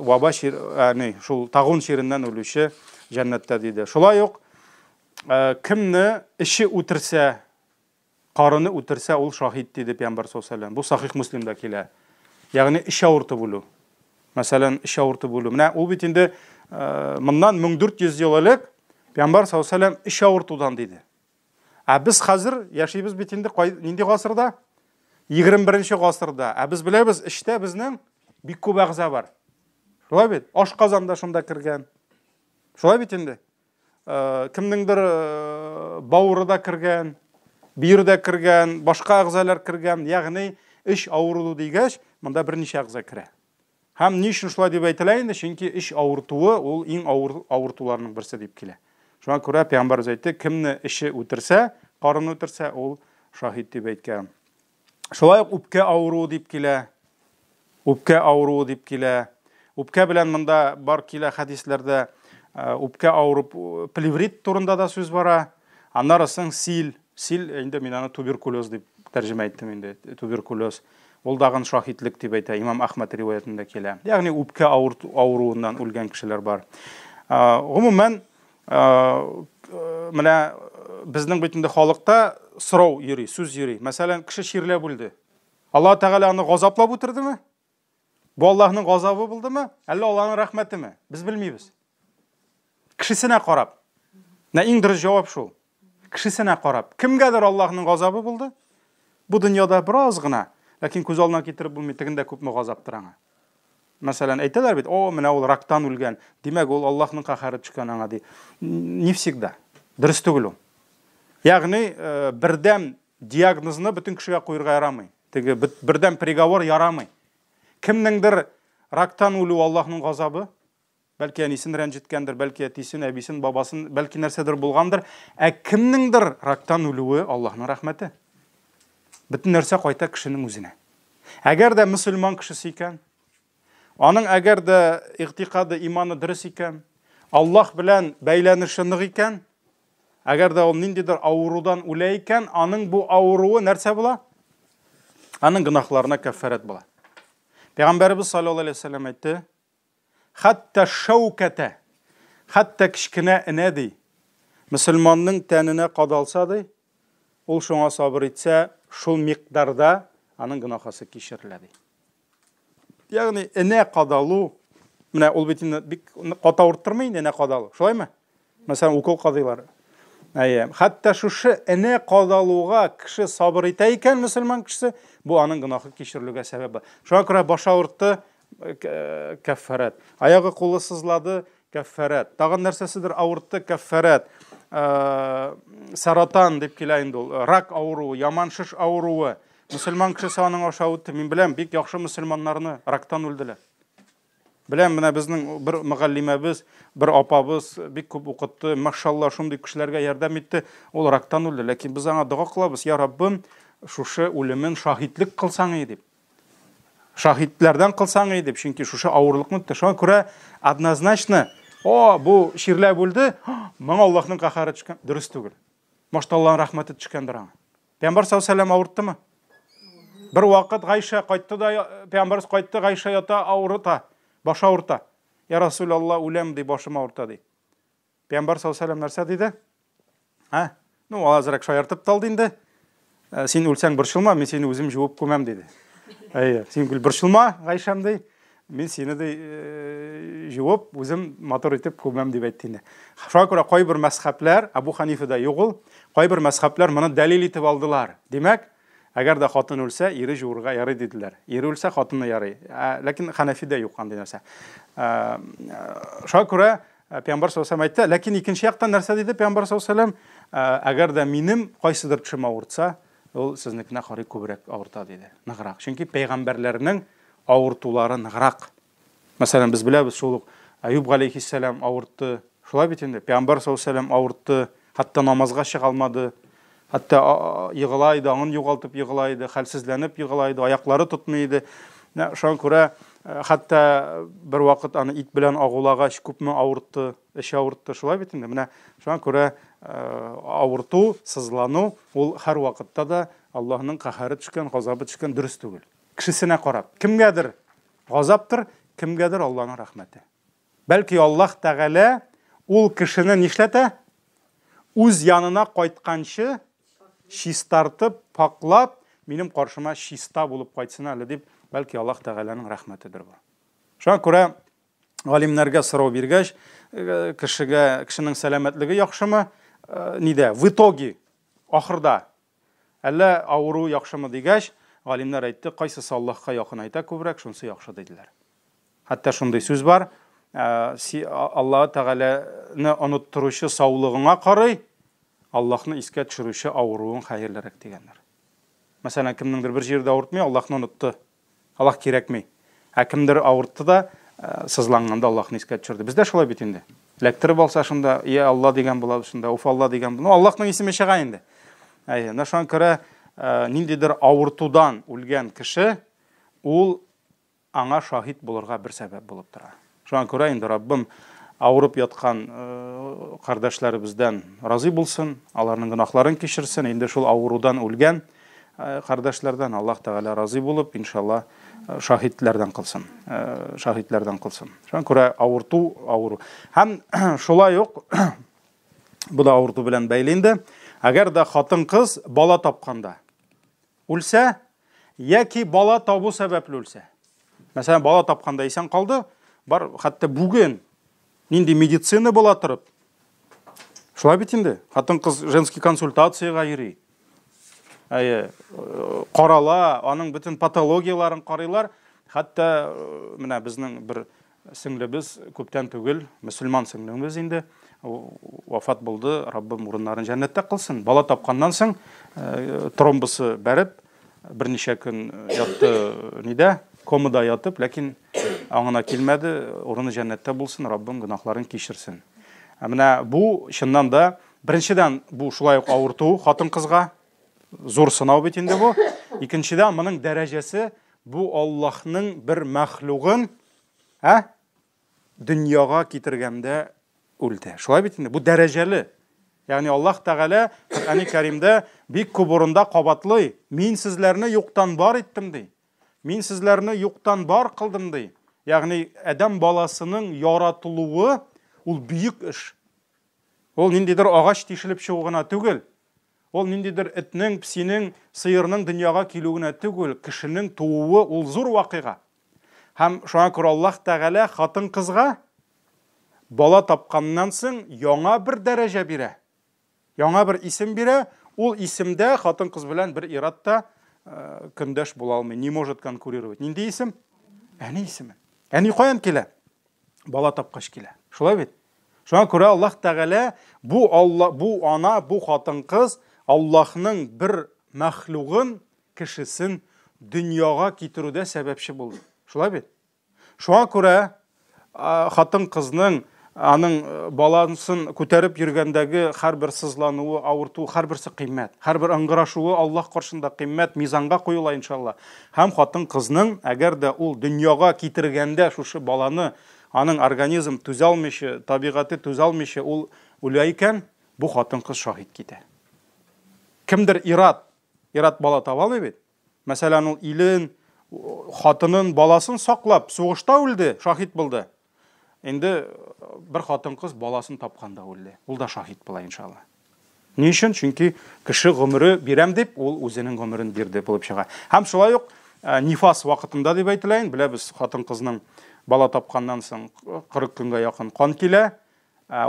ваба чир, ә, ни, шул тагун чиреннән үлүче җәннәттә диде. Шулай ук кемне эше үтерсә, Карыны үтерсә, ул шаһит, диде Пәйгамбәр саллаллаһу алейһи ва сәлләм. Бу Сахих Муслимда килә. Ягъни эч авыртып үлү. Мәсәлән, эч авыртып үлү. Менә ул бит инде моннан 1400 ел элек Пәйгамбәр саллаллаһу алейһи ва сәлләм эч авыртудан диде. Ә без хәзер яшибез бит инде нинди гасырда? 21 гасырда. Ә без беләбез, эчтә безнең бик күп әгъза бар. Шулай бит? Ашказан да шунда кергән. Шулай бит инде? Э, кемнеңдер э, бавыры да кергән, бөер дә кергән, башка әгъзалар кергән, ягъни эч авыру дигәч, монда берничә әгъза керә. Һәм ни өчен шулай дип әйтелә инде? Чөнки эч авыртуы ул иң авыр авыртуларның берсе дип килә. Шуңа күрә пәйгамбәрбез әйтте, кемне эче үтерсә, карыны үтерсә, ул шаһит дип әйткән. Шулай ук үпкә авыруы дип килә. Үпкә авыруы дип килә. Үпкә белән монда бар килә хәдисләрдә. Үпкә авырып, плеврит турында да сүз бара. Аннары соң сил. Сил, инде мин аны туберкулез дип тәрҗемә иттем инде, туберкулез. Ул дагын шаһитлек дип әйтә, Имам Әхмәд риваятендә килә. Ягъни үпкә авыруыннан үлгән кешеләр бар. Гомумән, менә безнең бит инде халыкта сорау йөри, сүз йөри. Мәсәлән, кеше чирләп үлде. Аллаһ Тәгалә аны газаплап үтердеме? Бу Аллаһның газабы булдымы, әллә Аллаһның рәхмәтеме? Без белмибез. Кешесенә карап. Менә иң дөрес җавап шул. Кешесенә карап. Кемгәдер Аллаһның газабы булды. Бу дөньяда бераз гына, ләкин күз алдына китереп булмый, тегендә күпме газаптыр аңа. Мәсәлән, әйтәләр бит, о, менә ул рактан үлгән. Димәк, ул Аллаһның каһәре төшкән аңа ди. Не всегда. Дөрес түгел ул. Ягъни, э, бердәм диагнозны бөтен кешегә куерга ярамый. Теге бердәм приговор ярамый. Кемнеңдер рактан үлү Аллаһның газабы, Бәлки әнисен рәнҗеткәндер, бәлки әтисен, әбисен, бабасын, бәлки нәрсәдер булгандыр. Ә кемнеңдер рактан үлүе Аллаһның рәхмәте. Бөтен нәрсә кайта кешенең үзенә. Әгәр дә мөселман кешесе икән, аның әгәр дә игътикады, иманы дөрес икән, Аллаһ белән бәйләнеше нык икән, әгәр дә ул ниндидер авырудан үлә икән, аның бу авыруы нәрсә була? Аның гөнаһларына кәффарәт була. Пәйгамбәребез саллаллаһу алейһи вәсәлләм әйтте, Хәтта шәүкәтә, хәтта кечкенә энә, ди, мөселманның тәненә кадалса, ди, ул шуңа сабыр итсә, шул микъдарда аның гөнаһасы кичерелә, ди. Ягъни энә кадалу, менә ул бит инде бик каты авырттырмый инде энә кадалу, шулаймы? Мәсәлән, укол кадыйлар. Әйе. Хәтта шушы энә кадалуга кеше сабыр итә икән, мөселман кешесе, бу аның гөнаһы кичерелүгә сәбәп. Шуңа күрә баш авыртты, э, кәффәрәт. Аягы кулы сызлады, кәффәрәт. Тагын нәрсәседер авыртты, кәффәрәт. Э, саратан дип килә инде ул. Рак авыруы, яман шеш авыруы. Мөселман кешесе аның аша үтте. Мин беләм, бик яхшы мөселманнарны рактан үлделәр. Беләм, менә безнең бер мөгаллимәбез, бер апабыз бик күп укытты, машалла, шундый кешеләргә ярдәм итте. Ул рактан үлде, ләкин без аңа дога кылабыз, я Раббым, шушы үлемен шаһитлек кылсаң иде дип. Шаһитләрдән кылсаң иде дип, чөнки шушы авырлыкны үтте. Шуңа күрә однозначно, о, бу чирләп үлде, моңа Аллаһның каһәре төшкән. Дөрес түгел. Может, Аллаһның рәхмәте төшкәндер аңа. Пәйгамбәр саллаллаху алейһи авырттымы? Бер вакыт Гайша кайтты да, пәйгамбәрбез кайтты, Гайша ята, авырта, башы авырта. Я Расулалла, үләм ди, башым авырта ди. Пәйгамбәр саллаллаху алейһи нәрсә диде? Ә? Ну, ул азрак шаяртып та алды инде. Ә, син үлсәң борчылма, мин сине үзем җуып күмәм диде. Әйе, син гел борчылма, Гайшам ди. Мин сине ди э, җуып, үзем матур итеп күмәм дип әйтте инде. Шуңа күрә кайбер мәзхәбләр, Абу Ханифада юк ул, кайбер мәзхәбләр моны дәлил итеп алдылар. Димәк, әгәр дә хатын үлсә, ире җуырга ярый диделәр. Ире үлсә, хатыны ярый. Ә, ләкин Хәнәфидә юк андый нәрсә. Ә, шуңа күрә Пәйгамбәр саллаллаху алейһи әйтте, ләкин икенче яктан нәрсә диде Пәйгамбәр саллаллаху алейһи Әгәр дә минем кайсыдыр төшем авыртса, ул сезнекенә карый күбрәк авырта диде. Ныграк. Чөнки пәйгамбәрләрнең авыртулары ныграк. Мәсәлән, без беләбез, шул ук Әюб галәйһиссәлам авыртты. Шулай бит инде. Пәйгамбәр саллаллаху алейһи авыртты, хәтта намазга чыга алмады. Хәтта егыла иде, аңын югалтып егыла иде, хәлсезләнеп егыла иде, аяклары тотмый иде. Менә шуңа күрә э, хәтта бер вакыт аны ит белән агулагач, күпме авыртты, эче авыртты. Шулай бит инде. Менә шуңа күрә э, авырту, сызлану ул һәрвакытта да Аллаһның каһәре төшкән, газабы төшкән дөрес түгел. Кешесенә карап. Кемгәдер газаптыр, кемгәдер Аллаһның рәхмәте. Бәлки Аллаһ Тәгалә ул кешене нишләтә? Үз янына кайтканчы чистартып, паклап, минем каршыма чиста булып кайтсын әле дип, бәлки Аллаһ Тәгаләнең рәхмәтедер бу. Шуңа күрә галимнәргә сорау биргәч, э, кешегә, кешенең сәламәтлеге яхшымы? Э, нидә? В итоге, ахырда Әллә авыру яхшымы дигәч, галимнәр әйтте, кайсысы Аллаһка якынайта күбрәк, шунысы яхшы диделәр. Хәтта шундый сүз бар, Аллаһы Тәгаләне оныттыручы саулыгыңа карый, Аллаһны искә төшерүче авыруың хәерлерәк дигәннәр. Мәсәлән, кемнеңдер бер җире дә авыртмый, Аллаһны онытты. Аллаһ кирәкми. Ә кемдер авыртты да, э, сызланганда Аллаһны искә төшерде. Бездә шулай бит инде. Эләктереп алса шунда, я Алла дигән булабыз шунда, уф Алла дигән. Ну, Аллаһның исеме чыга инде. Әйе, менә шуңа күрә э, ниндидер авыртудан үлгән кеше ул аңа шаһит булырга бер сәбәп булып тора. Шуңа күрә инде Раббым авырып яткан кардәшләребездән разый булсын, аларның гөнаһларын кичерсен. Инде шул авырудан үлгән кардәшләрдән Аллаһ Тәгалә разый булып, иншалла, шаһитләрдән кылсын. Шаһитләрдән кылсын. Шуңа күрә авырту, авыру. Һәм шулай ук бу да авырту белән бәйле инде. Әгәр дә хатын-кыз бала тапканда үлсә яки бала табу сәбәпле үлсә. Мәсәлән, бала тапканда исән калды, бар хәтта бүген нинди медицина була торып. Шулай бит инде. Хатын-кыз женский консультациягә йөри. Әйе, карала, аның бөтен патологияләрен карыйлар. Хәтта менә безнең бер сеңлебез күптән түгел, мөселман сеңлебез инде, вафат булды, Раббым урыннарын җәннәттә кылсын. Бала тапканнан соң тромбысы бәреп, берничә көн ятты нидә, комада ятып, ләкин аңына килмәде, урыны җәннәттә булсын, Раббым гөнаһларын кичерсен. Ә менә бу чыннан да, беренчедән, бу шулай ук авырту хатын-кызга, зур сынау бит инде бу. Икенчедән, моның дәрәҗәсе бу Аллаһның бер мәхлугын, ә, дөньяга китергәндә үлде. Шулай бит инде, бу дәрәҗәле. Ягъни Аллаһ Тәгалә Коръәни Кәримдә бик күп урында кабатлый, мин сезләрне юктан бар иттем ди. Мин сезләрне юктан бар кылдым ди. Ягъни адәм баласының яратылуы ул бөек эш. Ул ниндидер агач тишелеп чыгу гына түгел. Ул ниндидер этнең, псинең, сыерның дөньяга килүе генә түгел, кешенең тууы ул зур вакыйга. Һәм шуңа күрә Аллаһ Тәгалә хатын-кызга бала тапканнан соң яңа бер дәрәҗә бирә. Яңа бер исем бирә. Ул исемдә хатын-кыз белән бер ир-ат та көндәш була алмый, не может конкурировать. Нинди исем? Әни исеме. Әни каян килә? Бала тапкач килә. Шулай бит? Шуңа күрә Аллаһ Тәгалә бу Алла, бу ана, бу хатын-кыз Аллаһның бер мәхлугын, кешесен дөньяга китерүдә сәбәпче булды. Шулай бит? Шуңа күрә хатын-кызның аның баласын күтәреп йөргәндәге һәрбер сызлануы, авыртуы, һәрберсе кыйммәт. Һәрбер ыңгырашуы Аллаһ каршында кыйммәт, мизанга куела иншалла. Һәм хатын-кызның, әгәр дә ул дөньяга китергәндә шушы баланы аның организм түзә алмыйча, табигате түзә алмыйча ул үлә икән, бу хатын-кыз шаһит китә. Кемдер ир-ат, ир-ат бала таба алмый бит. Мәсәлән, ул илен, хатынын, баласын саклап, сугышта үлде, шаһит булды. Инде бер хатын-кыз баласын тапканда үлде. Ул да шаһит була, иншалла. Ни өчен? Чөнки кеше гомере бирәм дип, ул үзенең гомерен бирде булып чыга. Һәм шулай ук нифас вакытында дип әйтелә инде, беләбез, хатын-кызның бала тапканнан соң 40 көнгә якын кан килә.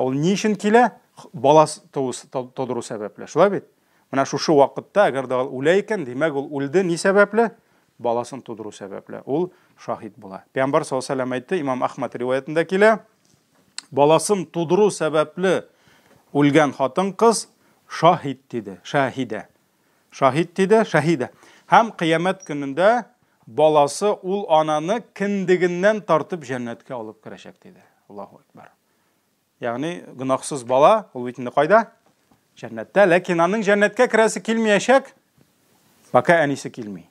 Ул ни өчен килә? Бала тудыру сәбәпле. Шулай бит? Менә шушы вакытта, әгәр дә ул үлә икән, димәк, ул үлде ни сәбәпле? Баласын тудыру сәбәпле. Ул шаһит була. Пәйгамбәр саллаллаһу алейһи ва сәлләм әйтте, Имам Әхмәд риваятендә килә, баласын тудыру сәбәпле үлгән хатын-кыз шаһит диде, шаһидә. Шаһит диде, шаһидә. Һәм кыямәт көнендә баласы ул ананы кендегеннән тартып җәннәткә алып керәчәк диде. Аллаһу акбар. Ягъни гөнаһсыз бала, ул бит инде кайда? Җәннәттә, ләкин аның җәннәткә керәсе килмиячәк, пока әнисе килми.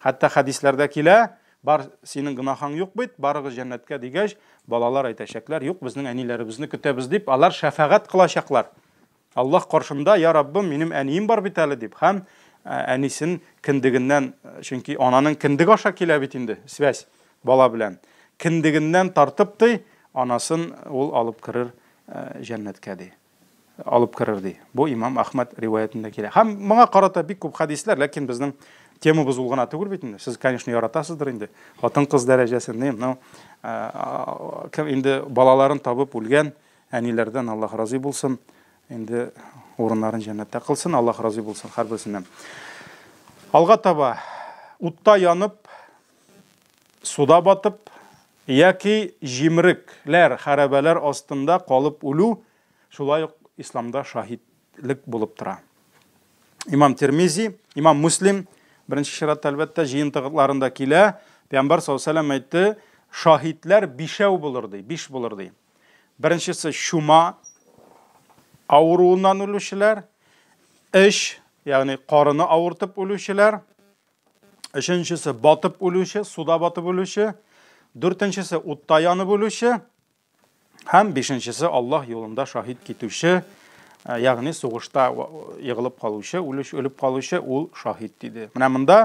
Хәтта хәдисләрдә килә, бар синең гөнаһың юк бит, барыгыз җәннәткә дигәч, балалар әйтәчәкләр, юк, безнең әниләребезне көтәбез дип, алар шәфәгать кылачаклар. Аллаһ каршында, я Раббым, минем әнием бар бит әле дип, һәм әнисен кендегеннән, чөнки ананың кендеге аша килә бит инде связь бала белән. Кендегеннән тартып ди, анасын ул алып керер җәннәткә ди. Алып керер ди. Бу имам Әхмәд риваятендә килә. Һәм моңа карата бик күп хәдисләр, ләкин безнең темабыз ул гына түгел бит инде. Сез, конечно, яратасыздыр инде хатын-кыз дәрәҗәсен, но кем инде балаларын табып үлгән әниләрдән Аллаһ разый булсын. Инде урыннарын җәннәттә кылсын, Аллаһ разый булсын һәрберсеннән. Алга таба утта янып, суда батып яки җимерекләр, хәрабәләр астында калып үлү шулай ук исламда шаһитлек булып тора. Имам Тирмизи, имам Муслим беренче чиратта әлбәттә җыентыкларында килә. Пәйгамбәр саллаллаһу алейһи ва сәлләм әйтте, шаһитләр бишәү булыр ди, биш булыр ди. Беренчесе чума авыруыннан үлүчеләр, эш, ягъни карыны авыртып үлүчеләр, өченчесе батып үлүче, суда батып үлүче, дүртенчесе утта янып үлүче, Һәм бишенчесе Аллаһ юлында шаһит китүче, ягъни сугышта егылып калучы, үлеп калучы, ул шаһит диде. Менә монда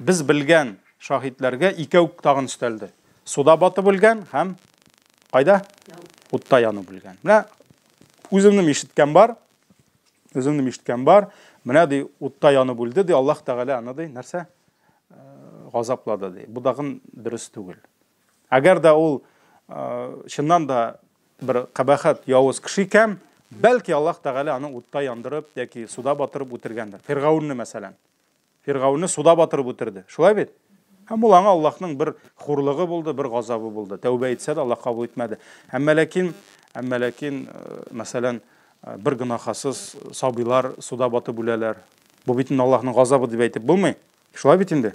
без белгән шаһитләргә икәү тагын өстәлде. Суда батып үлгән һәм кайда? Утта янып үлгән. Менә үземнең ишеткән бар, үземнең ишеткән бар. Менә ди утта янып үлде ди, Аллаһ Тәгалә аны ди нәрсә? Газаплады ди. Бу тагын дөрес түгел. Әгәр дә ул чыннан да бер кабахәт явыз кеше икән, бәлки Аллаһ Тәгалә аны утта яндырып яки суда батырып үтергәндер. Фиргаунны мәсәлән. Фиргаунны суда батырып үтерде. Шулай бит? Һәм ул аңа Аллаһның бер хурлыгы булды, бер газабы булды. Тәүбә итсә дә Аллаһ кабул итмәде. Әмма ләкин, әмма ләкин, мәсәлән, бер гөнаһасыз сабыйлар суда батып үләләр. Бу бит инде Аллаһның газабы дип әйтеп булмый. Шулай бит инде.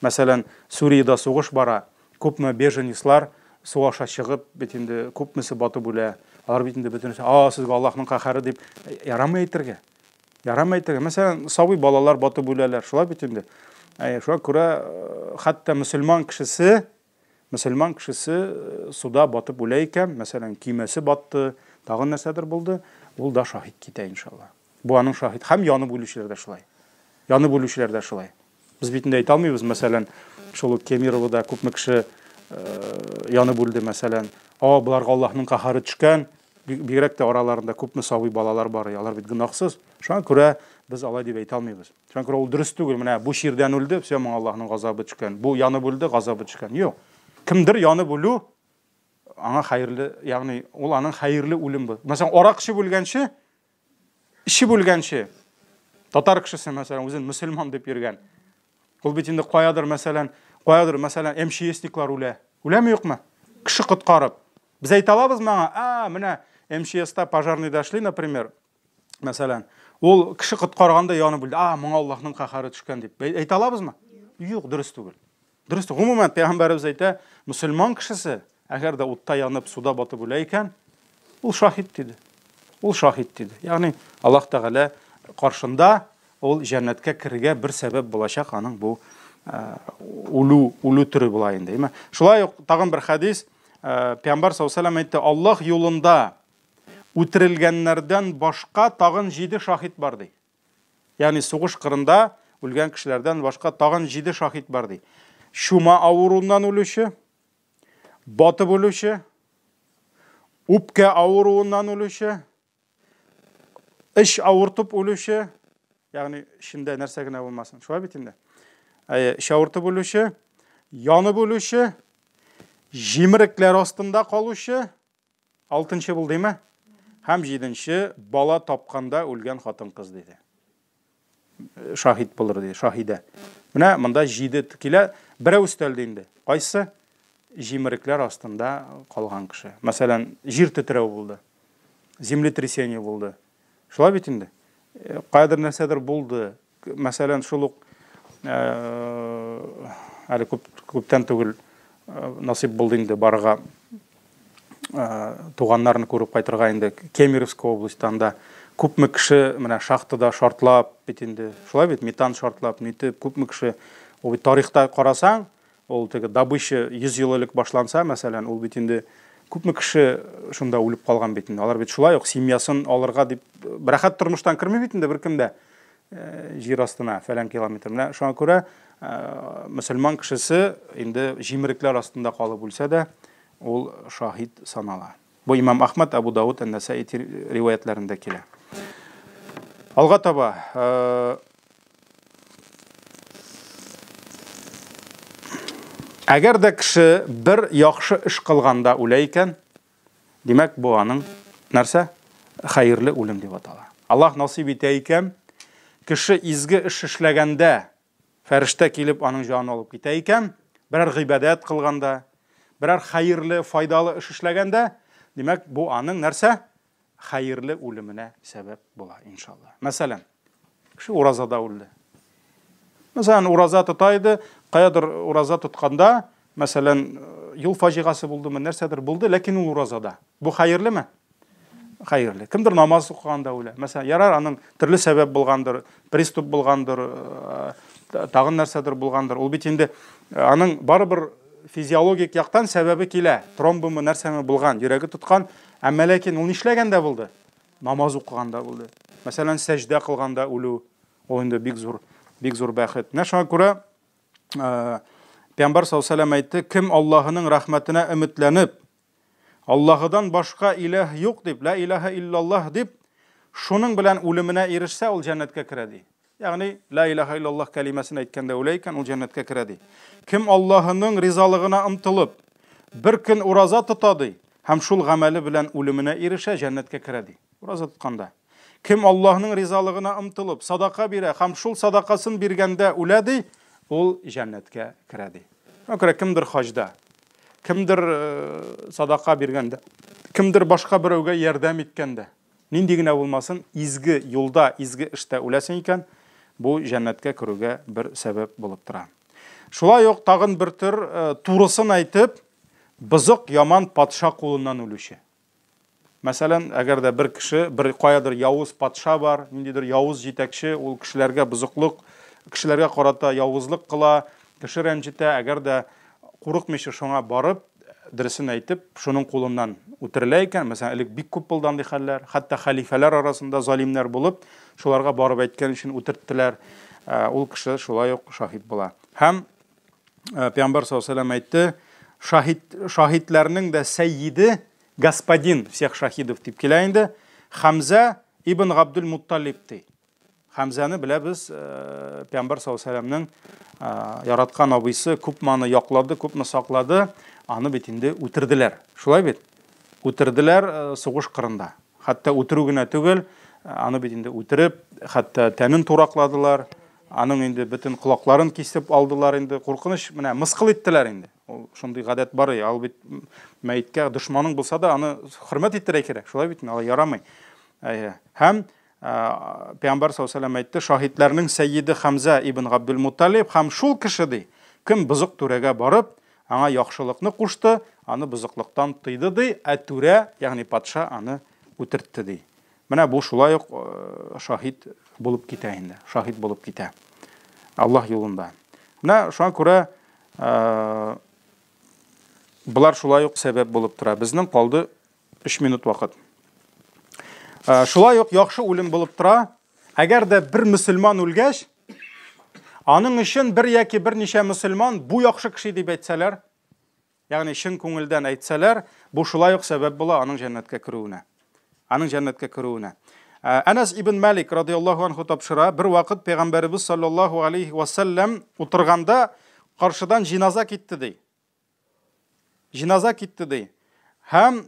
Мәсәлән, Сүриядә сугыш бара, күпме беженецлар су аша чыгып, бит инде күпмесе батып үлә. Алар бит инде бөтенесе, а, сезгә Аллаһның каһәре дип ярамый әйтергә. Ярамый әйтергә. Мәсәлән, сабый балалар батып үләләр. Шулай бит инде. Шуңа күрә хәтта мөселман кешесе, мөселман кешесе суда батып үлә икән, мәсәлән, көймәсе батты, тагын нәрсәдер булды, ул да шаһит китә иншалла. Бу аның шаһит. Һәм янып үлүчеләр дә шулай. Янып үлүчеләр дә шулай. Без бит инде әйтә алмыйбыз, мәсәлән, шул ук Кемеровода күпме кеше янып үлде, мәсәлән. А, боларга Аллаһның каһәре төшкән, бигрәк тә араларында күпме сабый балалар бар, алар бит гөнаһсыз. Шуңа күрә без алай дип әйтә алмыйбыз. Шуңа күрә ул дөрес түгел. Менә бу чирдән үлде, все, моңа Аллаһның газабы төшкән. Бу янып үлде, газабы төшкән. Юк. Кемдер янып үлү аңа хәерле, ягъни ул аның хәерле үлем бу. Мәсәлән, арак эчеп үлгәнче, эчеп үлгәнче, татар кешесе, мәсәлән, үзен мөселман дип йөргән. Ул бит инде каядыр, мәсәлән, каядыр, мәсәлән, МЧСниклар үлә. Үләме юкмы? Кеше коткарып. Без әйтә алабыз моңа, а, менә МЧСта пожарныйда эшли, например, мәсәлән, ул кеше коткарганда янып үлде. А, моңа Аллаһның каһәре төшкән дип. Әйтә алабызмы? Юк, дөрес түгел. Дөрес, гомумән, пәйгамбәребез әйтә, мөселман кешесе, әгәр дә утта янып, суда батып үлә икән, ул шаһит диде. Ул шаһит диде. Ягъни Аллаһ Тәгалә каршында ул җәннәткә керергә бер сәбәп булачак аның бу үлү, үлү төре була инде, әйме? Шулай ук тагын бер хәдис, пәйгамбәр саллаллаһу алейһи ва сәлләм әйтте, Аллаһ юлында үтерелгәннәрдән башка тагын 7 шаһит бар ди. Ягъни сугыш кырында үлгән кешеләрдән башка тагын 7 шаһит бар ди. Чума авыруыннан үлүче, батып үлүче, үпкә авыруыннан үлүче, эч авыртып үлүче, ягъни эчендә нәрсә генә булмасын, шулай бит инде. Әйе, эч авыртып үлүче, янып үлүче, җимерекләр астында калучы, Алтынчы булдымы? Һәм җиденче, бала тапканда үлгән хатын-кыз диде. Шаһит булыр диде, шаһидә. Менә монда җиде килә, берәү өстәлде инде. Кайсы? Җимерекләр астында калган кеше. Мәсәлән, җир тетрәү булды. Землетрясение булды. Шулай бит инде. Каядыр нәрсәдер булды. Мәсәлән, шул ук әле күп күптән түгел насыйп булды инде барырга туганнарны күреп кайтырга инде Кемеровская областьтан да күпме кеше менә шахтада шартлап бит инде. Шулай бит, метан шартлап, нитеп, күпме кеше. Ул бит тарихта карасаң, Ул теге добыча 100 ел элек башланса, мәсәлән, ул бит инде күпме кеше шунда үлеп калган бит инде. Алар бит шулай ук семьясын алырга дип рәхәт тормыштан керми бит инде беркем дә җир астына фәлән километр. Менә шуңа күрә мөселман кешесе инде җимерекләр астында калып үлсә дә, ул шаһит санала. Бу имам Ахмад, Абу Дауд, Ән-Насаи риваятләрендә килә. Алга таба Әгәр дә кеше бер яхшы эш кылганда үлә икән, димәк, бу аның нәрсә? Хәерле үлем дип атала. Аллаһ насыйп итә икән, кеше изге эш эшләгәндә фәрештә килеп аның җанын алып китә икән, берәр гыйбадәт кылганда, берәр хәерле, файдалы эш эшләгәндә, димәк, бу аның нәрсә? Хәерле үлеменә сәбәп була, иншалла. Мәсәлән, кеше уразада үлде. Мәсәлән, ураза тота иде, каядыр ураза тотканда, мәсәлән, юл фаҗигасы булдымы, нәрсәдер булды, ләкин ул уразада. Бу хәерлеме? Хәерле. Кемдер намаз укыганда үлә. Мәсәлән, ярар, аның төрле сәбәп булгандыр, приступ булгандыр, тагын нәрсәдер булгандыр. Ул бит инде аның барыбер физиологик яктан сәбәбе килә. Тромбымы, нәрсәме булган, йөрәге тоткан. Әмма ләкин ул нишләгәндә булды? Намаз укыганда булды. Мәсәлән, сәҗдә кылганда үлү, ул инде бик зур, бик зур бәхет. Менә шуңа күрә Пәйгамбәр саллаллаһу алейһи әйтте, кем Аллаһының рәхмәтенә өметләнеп, Аллаһыдан башка иләһ юк дип, ла илаһа иллаллаһ дип, шуның белән үлеменә ирешсә, ул җәннәткә керә ди. Ягъни, ла илаһа иллаллаһ кәлимәсен әйткәндә үлә икән, ул җәннәткә керә ди. Кем Аллаһының ризалыгына омтылып, бер көн ураза тота ди, һәм шул гамәле белән үлеменә ирешә, җәннәткә керә ди. Ураза тотканда. Кем Аллаһның ризалыгына омтылып, садака бирә һәм шул садакасын биргәндә үлә ди, ул җәннәткә керә ди. Шуңа күрә кемдер хаҗда, кемдер э, садака биргәндә, кемдер башка берәүгә ярдәм иткәндә, нинди генә булмасын, изге юлда, изге эштә үләсең икән, бу җәннәткә керүгә бер сәбәп булып тора. Шулай ук тагын бер төр э, турысын әйтеп, бозык яман патша кулыннан үлүче. Мәсәлән, әгәр дә бер кеше, бер каядыр явыз патша бар, ниндидер явыз җитәкче, ул кешеләргә бозыклык, кешеләргә карата явызлык кыла, кеше рәнҗетә, әгәр дә курыкмыйча шуңа барып, дөресен әйтеп, шуның кулыннан үтерелә икән, мәсәлән, элек бик күп булды андый хәлләр, хәтта хәлифәләр арасында залимнәр булып, шуларга барып әйткән өчен үтерттеләр, ул кеше шулай ук шаһит була. Һәм Пәйгамбәр саллаллаху алейһи әйтте, шаһит шаһитләрнең дә сәйиде, господин всех шахидов дип килә инде, Хамза ибн Габдул Мутталиб ди. Хамзаны беләбез, Пәйгамбәр саллаллаху алейһи яраткан абыйсы, күпме аны яклады, күпме саклады, аны бит инде үтерделәр. Шулай бит? Үтерделәр сугыш кырында. Хәтта үтерү генә түгел, аны бит инде үтереп, хәтта тәнен туракладылар. Аның инде бөтен колакларын кисеп алдылар инде, куркыныч, менә мыскыл иттеләр инде. Ул шундый гадәт бар, ул бит мәеткә дошманың булса да, аны хөрмәт иттерә кирәк. Шулай бит, алай ярамый. Әйе. Һәм Пәйгамбәр саллаллаху алейһи әйтте, шаһитләрнең сәйиде Хамза ибн Габдул Мутталиб һәм шул кеше ди, кем бозык түрәгә барып, аңа яхшылыкны кушты, аны бозыклыктан тыйды ди, ә түрә, ягъни патша аны үтертте ди. Менә бу шулай ук шаһит булып китә инде, шаһит булып китә. Аллаһ юлында. Менә шуңа күрә болар шулай ук сәбәп булып тора. Безнең калды 3 минут вакыт. Шулай ук яхшы үлем булып тора. Әгәр дә бер мөселман үлгәч, аның өчен бер яки берничә мөселман бу яхшы кеше дип әйтсәләр, Ягъни чын күңелдән әйтсәләр, бу шулай ук сәбәп була аның җәннәткә керүенә. Аның җәннәткә керүенә. Әнәс ибн Малик радияллаһу анху тапшыра, бер вакыт пәйгамбәребез саллаллаһу алейхи ва саллям утырганда каршыдан җиназа китте ди. Җиназа китте ди. Һәм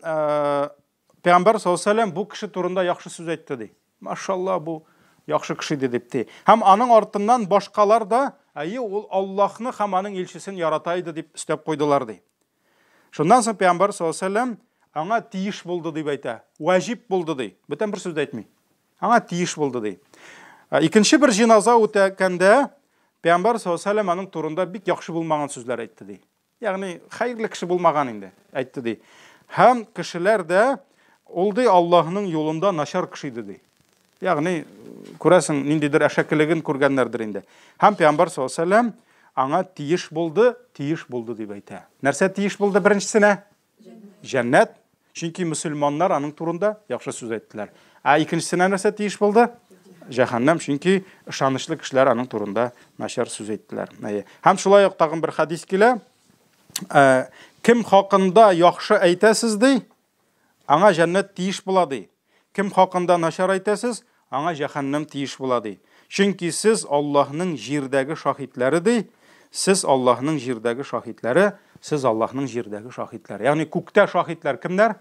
Пәйгамбәр саллаллаһу алейһи бу кеше турында яхшы сүз әйтте ди. Машалла, бу яхшы кеше иде дип ди. Һәм аның артыннан башкалар да, әйе, ул Аллаһны һәм аның илчесен ярата иде дип өстәп куйдылар ди. Шуннан соң Пәйгамбәр саллаллаһу алейһи аңа тиеш булды дип әйтә. Ваҗиб булды ди. Бүтән бер сүз дә әйтми. Аңа тиеш булды ди. Икенче бер җиназа үтәгәндә Пәйгамбәр саллаллаһу алейһи аның турында бик яхшы булмаган сүзләр әйтте ди. Ягъни хәерле кеше булмаган инде, әйтте ди. Һәм кешеләр дә ул ди Аллаһның юлында начар кеше иде ди. Ягъни күрәсең, ниндидер әшәкелеген күргәннәрдер инде. Һәм пәйгамбәр саллаллаһу алейһи аңа тиеш булды, тиеш булды дип әйтә. Нәрсә тиеш булды беренчесенә? Җәннәт. Чөнки мөселманнар аның турында яхшы сүз әйттеләр. Ә икенчесенә нәрсә тиеш булды? Җәһәннәм, чөнки ышанычлы кешеләр аның турында начар сүз әйттеләр. Һәм шулай ук тагын бер хадис килә. Ә, кем хакында яхшы әйтәсез ди, аңа җәннәт тиеш була ди. Кем хакында начар әйтәсез, аңа җәһәннәм тиеш була ди. Чөнки сез Аллаһның җирдәге шаһитләре ди, сез Аллаһның җирдәге шаһитләре, сез Аллаһның җирдәге шаһитләре. Ягъни күктә шаһитләр кемнәр?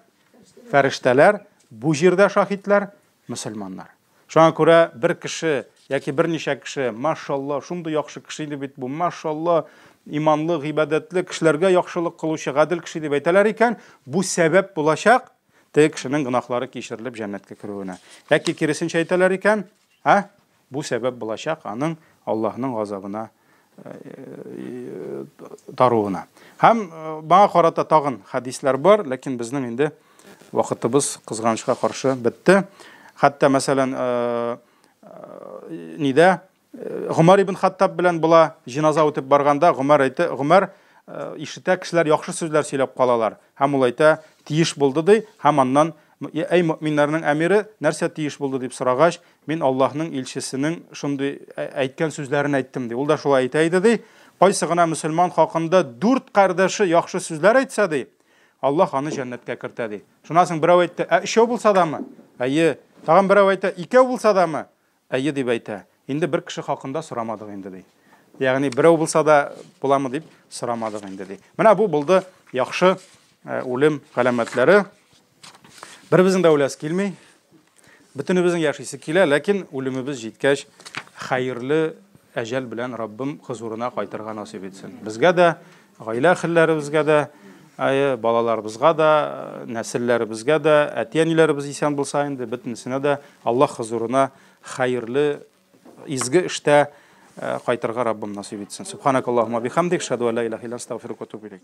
Фәрештәләр, бу җирдә шаһитләр мөселманнар. Шуңа күрә бер кеше яки берничә кеше, машалла, шундый яхшы кеше иде бит бу, машалла, иманлы, гыйбадәтле, кешеләргә яхшылык кылучы, гадел кеше дип әйтәләр икән, бу сәбәп булачак теге кешенең гөнаһлары кичерелеп җәннәткә керүенә. Яки киресенчә әйтәләр икән, ә бу сәбәп булачак аның Аллаһның газабына таруына. Һәм моңа карата тагын хәдисләр бар, ләкин безнең инде вакытыбыз кызганычка каршы бетте. Хәтта мәсәлән, нидә Гомәр ибн Хаттаб белән була җиназа үтеп барганда Гомәр әйтте, Гомәр ишетә, кешеләр яхшы сүзләр сөйләп калалар. Һәм ул әйтә, тиеш булды ди, һәм аннан әй мөэминнәрнең әмире, нәрсә тиеш булды дип сорагач, мин Аллаһның илчесенең шундый әйткән сүзләрен әйттем ди. Ул да шулай әйтә иде ди. Кайсы гына мөселман хакында дүрт кардәше яхшы сүзләр әйтсә ди, Аллаһ аны җәннәткә кертә ди. Шуннан соң берәү әйтте, ә өчәү булса дамы? Әйе. Тагын берәү әйтә, икәү булса дамы? Әйе дип әйтә. Инде бер кеше хакында сорамадык инде ди. Ягъни берәү булса да буламы дип сорамадык инде ди. Менә бу булды яхшы үлем галәмәтләре. Беребезнең дә үләсе килми. Бөтенебезнең яшисе килә, ләкин үлемебез җиткәч, хәерле әҗәл белән Раббым хозурына кайтырга насыйп итсен. Безгә дә, гаилә әһелләребезгә дә, әйе, балаларыбызга да, нәселләребезгә дә, әти-әниләребез исән булса инде, бөтенесенә дә Аллаһ хозурына хәерле, изге эштә кайтырга Раббым насыйп итсен. Субханакаллаһумма бихамдик, шаду ла илаһа илля астагфирука ва атубу илейк.